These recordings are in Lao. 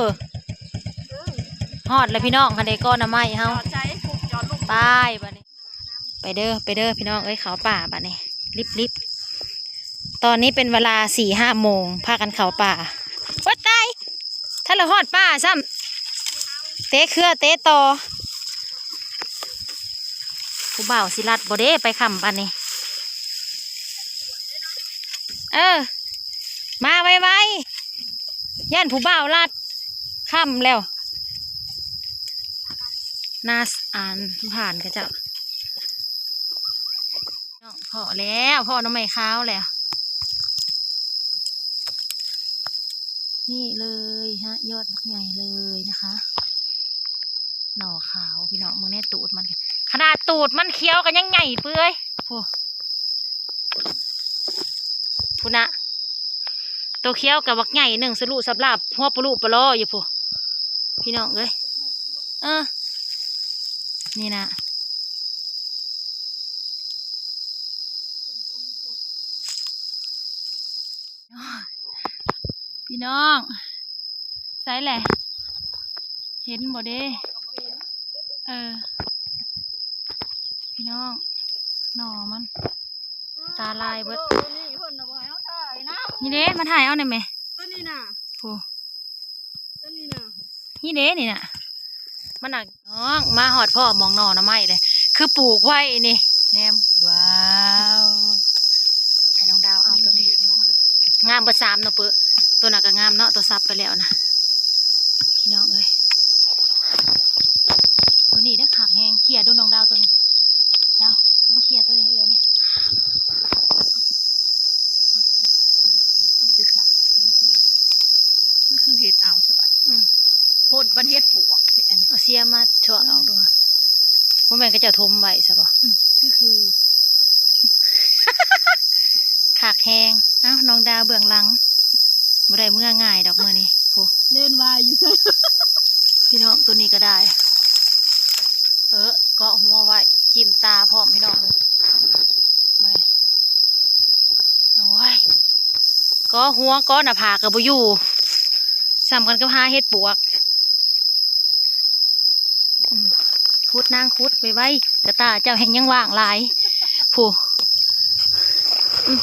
ເອີ ຮອດແລ້ວພີ່ນ້ອງ ຄັນໄດ້ກໍໜໍ່ໄມ້ເຮົາ ຈອດໃສ ປຸກຈອດລົງ ໄປບາດນີ້ ໄປເດີ ໄປເດີພີ່ນ້ອງເອີຍ ເຂົ້າປ່າບາດນີ້ ລິບໆ ຕອນນີ້ເປັນເວລາສີ່ຫ້າໂມງ ພາກັນເຂົ້າປ່າ ໂອ້ຍຕາຍ ທັນລະຮອດປ່າຊ້ຳ ເຕະເຄືອເຕະຕໍ ຜູ້ບ່າວຊິລັດບໍ່ເດ້ ໄປຄ່ຳປານນີ້ ເອີ ມາໄວໆ ຢ້ານຜູ້ບ່າວລັດ ຄ່ຳແລ້ວ ໜ້າ ອັນ ຜ່ານເຂົາເຈົ້າ ເນາະ ພໍ້ແລ້ວ ພໍ້ໜໍ່ໄມ້ຂາວແລ້ວ ນີ້ເລີຍຮະ ຍອດບັກໃຫຍ່ເລີຍນະຄະ ໜໍ່ຂາວພີ່ນ້ອງ ເບິ່ງແນ່ຕູດມັນ ຂະໜາດຕູດມັນຂຽວກໍຍັງໃຫຍ່ປຶ້ຍ ໂອ້ ພຸ້ນນະ ໂຕຂຽວກໍບັກໃຫຍ່ໜຶ່ງ ສະລຸສຳລາບ ຫົວປະລຸປະລໍຢູ່ພຸ້ນ ພີ່ນ້ອງເອີຍ ເອີ ນີ້ນະ ພີ່ນ້ອງ ໃສແຫຼະ ເຫັນບໍ່ເດ້ ເອີ ພີ່ນ້ອງ ໜໍ່ມັນ ຕາລາຍເບິດ ນີ້ເພິ່ນນະບໍ່ໃຫ້ເຮົາຖ່າຍນຳ ນີ້ເດ້ ມາຖ່າຍເອົາແດ່ແມ ຕົວນີ້ນະ ໂອ້ ຕົວນີ້ນະ ນີ້ເດ້ນີ້ນະ ມັນນະ ນ້ອງ ມາຮອດພໍ້ໝ່ອງໜໍ່ໜໍ່ໄມ້ເລີຍ ຄືປູກໄວ້ນີ້ ແນມ ວ້າວ ໃຫ້ນ້ອງດາວເອົາຕົວນີ້ ງາມເບິດສາມເນາະເປີ້ ຕົວນັ້ນກໍງາມເນາະ ຕົວສັບໄປແລ້ວນະ ພີ່ນ້ອງເອີຍ ຕົວນີ້ເດີຄັກແຮງ ເຄຍດູນ້ອງດາວຕົວນີ້ ດາວ ມາເຄຍຕົວນີ້ໃຫ້ເອື້ອຍແດ່ ຄືຄັກ ຄື ຄືເຮັດເອົາເທື່ອບັດ ອືມ ໂພດ ບັນເຮັດປວກແທ້ອັນ ເອົາເຊຍມາຊວກເອົາດູ ບໍ່ແມ່ນເຂົາເຈົ້າຖົມໄວ້ຊະບໍ່ ອືມ ຄື ຄື ຄັກແຮງ ເອົ້າ ນ້ອງດາວເບື້ອງຫຼັງ ບໍ່ໄດ້ເມືອງ່າຍດອກມື້ນີ້ ໂພ ເລນວາຍຢູ່ໃສ ພີ່ນ້ອງ ຕົວນີ້ກໍໄດ້ ເອີ ເກາະຫົວໄວ້ ຈິ້ມຕາພ້ອມ ພີ່ນ້ອງເອີຍ ມາ ໂອ້ຍ ເກາະຫົວເກາະໜ້າຜາກກໍບໍ່ຢູ່ ສ່ຳກັນກັບຫາເຫັດປວກ ອືມ ຂຸດນາງຂຸດໄວໆ ກະຕ່າເຈົ້າແຮ່ງຍັງວ່າງຫຼາຍ ຜູ້ ອືມ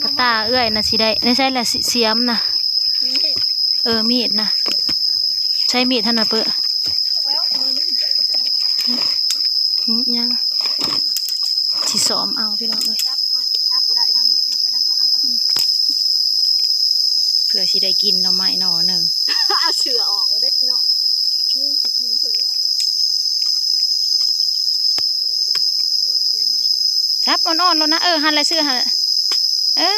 ກະຕ່າເອື້ອຍນະຊິໄດ້ ໃນໃສລະ ສ- ສຽມນະ ເອີ ມີດນະ ໃຊ້ມີດຫັ້ນນະເປີ້ ອືມ ຍັງ ຊິຊ້ອມເອົາພີ່ນ້ອງເອີຍ ຈັບມາ ຈັບບໍ່ໄດ້ທາງນີ້ ໄປທາງຂ້າງກ່ອນ ອືມ ເພື່ອຊິໄດ້ກິນໜໍ່ໄມ້ໜໍ່ໜຶ່ງ ເອົາເສື້ອອອກແລ້ວເດ້ພີ່ນ້ອງ ຍຸງຊິກິນເພິ່ນແລ້ວ ຈັບອ່ອນໆໂລດນະ ເອີ ຫັ້ນແຫຼະ ເສື້ອຫັ້ນແຫຼະ ເອີ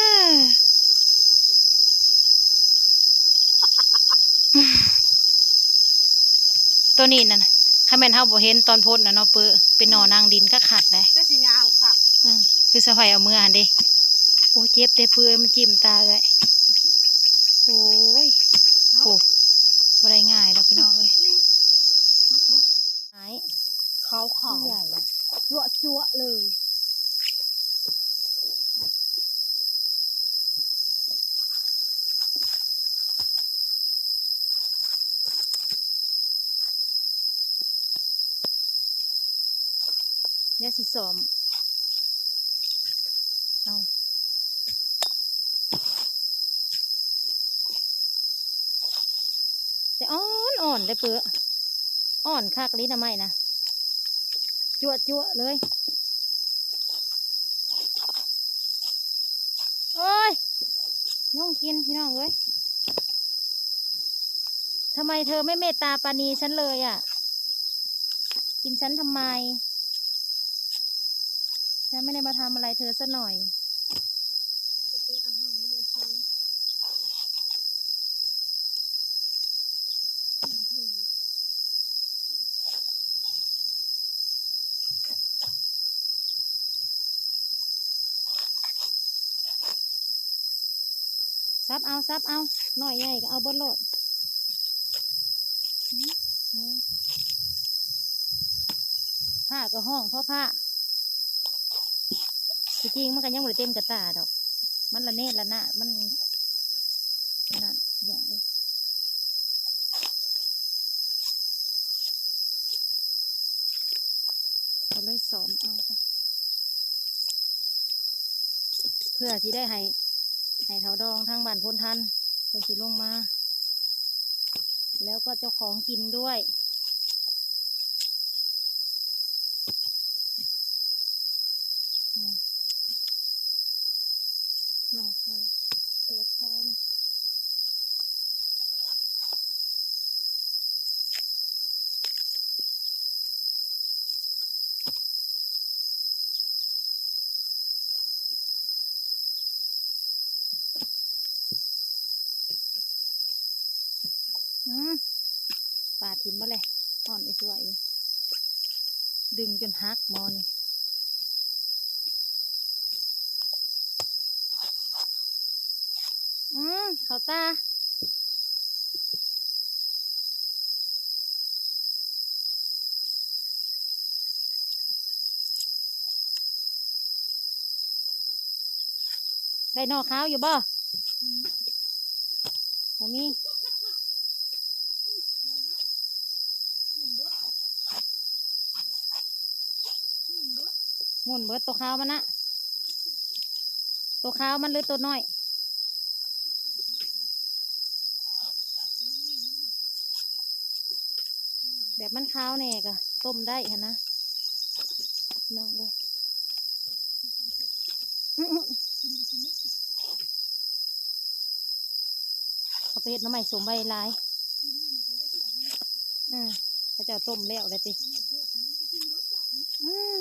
ໂຕນີ້ນັ້ນ ຄັນແມ່ນເຮົາບໍ່ເຫັນຕອນພົ້ນນະເນາະ ເປີ້ ເປັນໜໍ່ນາງດິນຄັກໆໄດ໋ ຄືຊິຍາວຄັກ ອື ຄືສະໄພເອົາເມືອຫັ້ນເດ້ ໂອ້ ເຈັບເດ້ ເປື່ອຍ ມັນຈິ້ມຕາເອື້ອຍ ໂອ້ຍ ໂອ້ ບໍ່ໄດ້ງ່າຍດອກພີ່ນ້ອງເອີຍ ນີ້ ຂາວໆ ໃຫຍ່ ຈົວໆເລີຍ ດຽວຊິຊ້ອມເອົາ ແຕ່ອ່ອນໆເດ້ເປີ້ ອ່ອນຄັກອີ່ຫຼີໜໍ່ໄມ້ນະ ຈົວໆເລີຍ ໂອ້ຍ ຍຸງກິນພີ່ນ້ອງເອີຍ ทำไมเธอไม่เมตตาปราณีฉันเลยอะ กินฉันทำไม ฉันไม่ได้มาทำอะไรเธอสักหน่อย ສັບເອົາ ສັບເອົາ ນ້ອຍໃຫຍ່ກໍເອົາເບິດໂລດ ຟ້າກໍຮ້ອງພໍ້ຟ້າ ທີ່ຈິງມັນກໍຍັງບໍ່ໄດ້ເຕັມກະຕ່າດອກ ມັນລະເນລະນາດ ມັນນັ້ນ ພີ່ນ້ອງເອີຍ. ກໍເລີຍສອມເອົາ ເພື່ອຊິໄດ້ໃຫ້ ໃຫ້ເຖົ້າດອງທາງບ້ານໂພນທັນ ເພິ່ນຊິລົງມາ ແລ້ວກໍເຈົ້າຂອງກິນດ້ວຍ. ອືມ ດອກເຂົາ ໂຕດເຂົານະ. ອືມ ປາຖິ້ມເບິດເລີຍ ຮ້ອນໄອ້ສວຍຢູ່ ດຶງຈົນຫັກໝໍນີ້. ອືມ ເຂົ້າຕາ ໄດ້ໜໍ່ຂາວຢູ່ບໍ່? ບໍ່ມີ. ໝຸ່ນເບິດ ໂຕຂາວມັນນະ ໂຕຂາວມັນ ຫຼື ໂຕນ້ອຍ ແບບມັນຄາວແດ່ກໍຕົ້ມໄດ້ຫັ້ນນະ ພີ່ນ້ອງເອີຍ. ເອົາໄປເຮັດໜໍ່ໄມ້ສົ້ມໄວ້ຫຼາຍ ອືມ ເຂົາເຈົ້າຕົ້ມແລ້ວແຫຼະຕິ ອືມ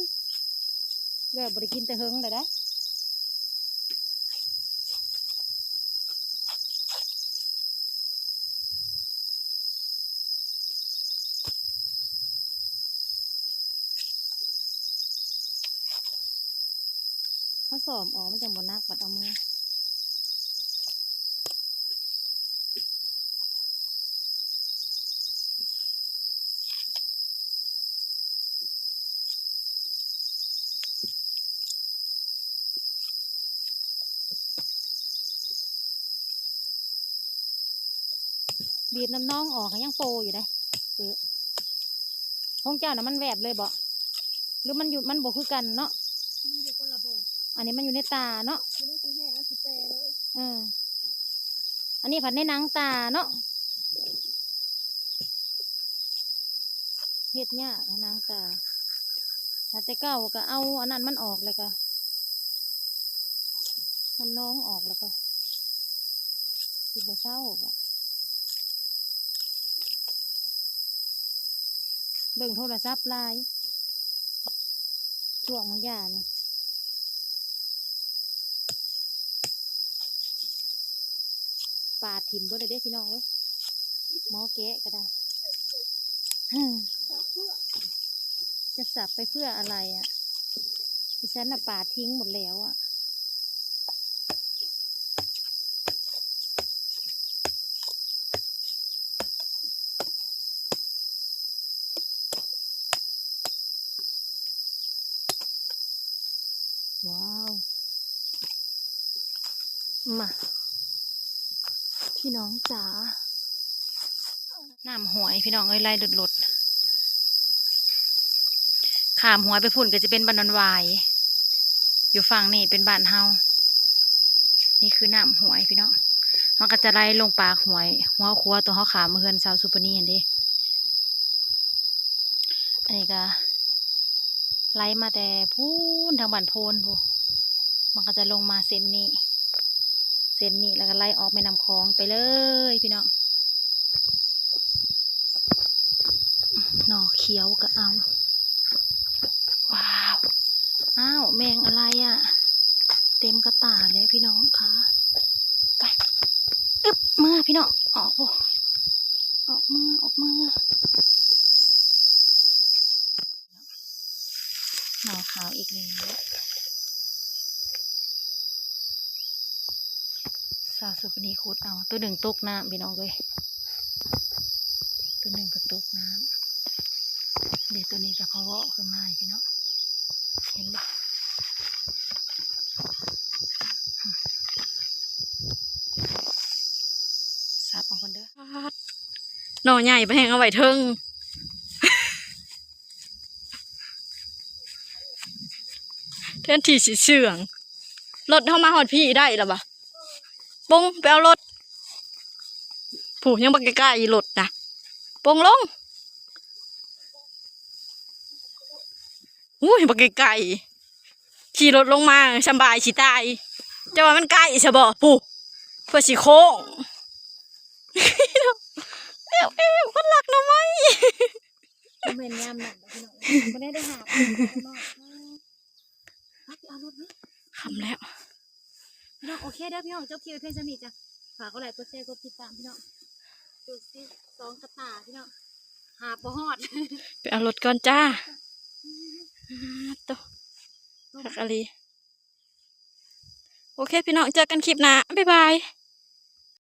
ແລ້ວບໍ່ໄດ້ກິນແຕ່ເຫິງແລ້ວໃດ. ເຮົາສອມອອກ ມັນຈັ່ງບໍ່ໜັກ ບັດເອົາມື. ບີບນ້ຳໜອງອອກ ຍັງໂປ່ຢູ່ເດ້. ເອີ ຂອງເຈົ້ານະມັນແວບເລີຍບໍ ຫຼືມັນຢູ່ ມັນບໍ່ຄືກັນເນາະ? ມັນຢູ່ຄົນລະບ່ອນ ອັນນີ້ມັນຢູ່ໃນຕາເນາະ ຢູ່ໃນຊິແຫ້ງ ອັນຊິແປເລີຍ. ເອີ ອັນນີ້ພັດໃນໜັງຕາເນາະ. ເຮັດຍາກໃນໜັງຕາ ຫາແຕ່ເກົ່າກໍເອົາອັນນັ້ນມັນອອກ ແລ້ວກໍນ້ຳໜອງອອກ ແລ້ວກໍຊິບໍ່ເຊົາບໍ ເບິ່ງໂທລະສັບຫຼາຍ ຊ່ວງບາງຢ່າງນີ້. ປາດຖິ້ມເບິດເລີຍເດ້ພີ່ນ້ອງເອີຍ ໝໍແກະກໍໄດ້ ຈະສັບໄປເພື່ອອະໄລອະ ດິສັນນະປາດຖິ້ມໝົດແລ້ວອະ. ວ້າວ ມາ ພີ່ນ້ອງຈ໋າ ນ້ຳຫ້ວຍພີ່ນ້ອງເອີຍ ໄຫຼໂດດໆ ຂ້າມຫ້ວຍໄປພຸ້ນກໍຈະເປັນບ້ານດອນຫວາຍ ຢູ່ຝັ່ງນີ້ເປັນບ້ານເຮົາ. ນີ້ຄືນ້ຳຫ້ວຍພີ່ນ້ອງ ມັນກໍຈະໄຫຼລົງປາກຫ້ວຍ ຫົວຂົວຕົວເຮົາຂ້າມມາເຮືອນສາວສຸປະນີຫັ້ນເດ້. ອັນນີ້ກໍໄຫຼມາແຕ່ພຸ້ນທາງບ້ານໂພນພຸ້ນ ມັນກໍຈະລົງມາເສັ້ນນີ້ ເສັ້ນນີ້ ແລ້ວກໍໄຫຼອອກແມ່ນ້ຳຂອງໄປເລີຍພີ່ນ້ອງ. ໜໍ່ຂຽວກໍເອົາ ວ້າວ ອ້າວ ແມງອະໄລອະ ເຕັມກະຕ່າເລີຍພີ່ນ້ອງຄ່ະ. ໄປ ອຶບ ເມືອພີ່ນ້ອງ ອອກບໍ່ ອອກເມືອ ອອກເມືອ. ໜໍ່ຂາວອີກແລ້ວ ສາວສຸປະນີຂຸດເອົາ ໂຕໜຶ່ງຕົກນ້ຳພີ່ນ້ອງເອີຍ ໂຕໜຶ່ງກໍຕົກນ້ຳເດ້. ໂຕນີ້ກໍພະເວາະຂຶ້ນມາພີ່ນ້ອງ ເຫັນບໍ່ ສັບເອົາກ່ອນເດີ. ໜໍ່ໃຫຍ່ປານແຮງ ເອົາໄວ້ເທິງ. ແທນທີ່ຊິເຊື່ອງ ລົດເຮົາມາຮອດພີ້ໄດ້ລະຫວາ? ປົງໄປເອົາລົດ ຜູ້ ຍັງບັກໄກໆ ລົດນະ ປົງລົງ. ອຸ້ຍ ບັກໄກໆ ຂີ່ລົດລົງມາສຳບາຍຊິຕາຍ ເຈົ້າວ່າມັນໃກ້ຊະບໍ່? ຜູ້ ເພື່ອຊິໂຄ້ງ ແອວໆ ຄົນລັກໜໍ່ໄມ້ ບໍ່ແມ່ນຍາມນັ້ນດອກພີ່ນ້ອງ ບໍ່ໄດ້ ໄດ້ຫາກິນຂ້າງນອກ. ໄປ ໄປເອົາລົດເນາະ ຄ່ຳແລ້ວ ພີ່ນ້ອງ. ໂອເຄເດີພີ່ນ້ອງ ຈົບຄລິບໄວ້ພຽງສ່ຳນີ້ຈ້ະ ຝາກກົດໄລກົດແຊກົດຕິດຕາມພີ່ນ້ອງ ຈຸດສິບສອງກະຕ່າພີ່ນ້ອງ ຫາບບໍ່ຮອດ ໄປເອົາລົດກ່ອນຈ້າ ໂຕ ຄັກອີ່ຫຼີ. ໂອເຄພີ່ນ້ອງ ເຈີກັນຄລິບໜ້າ ບາຍບາຍ.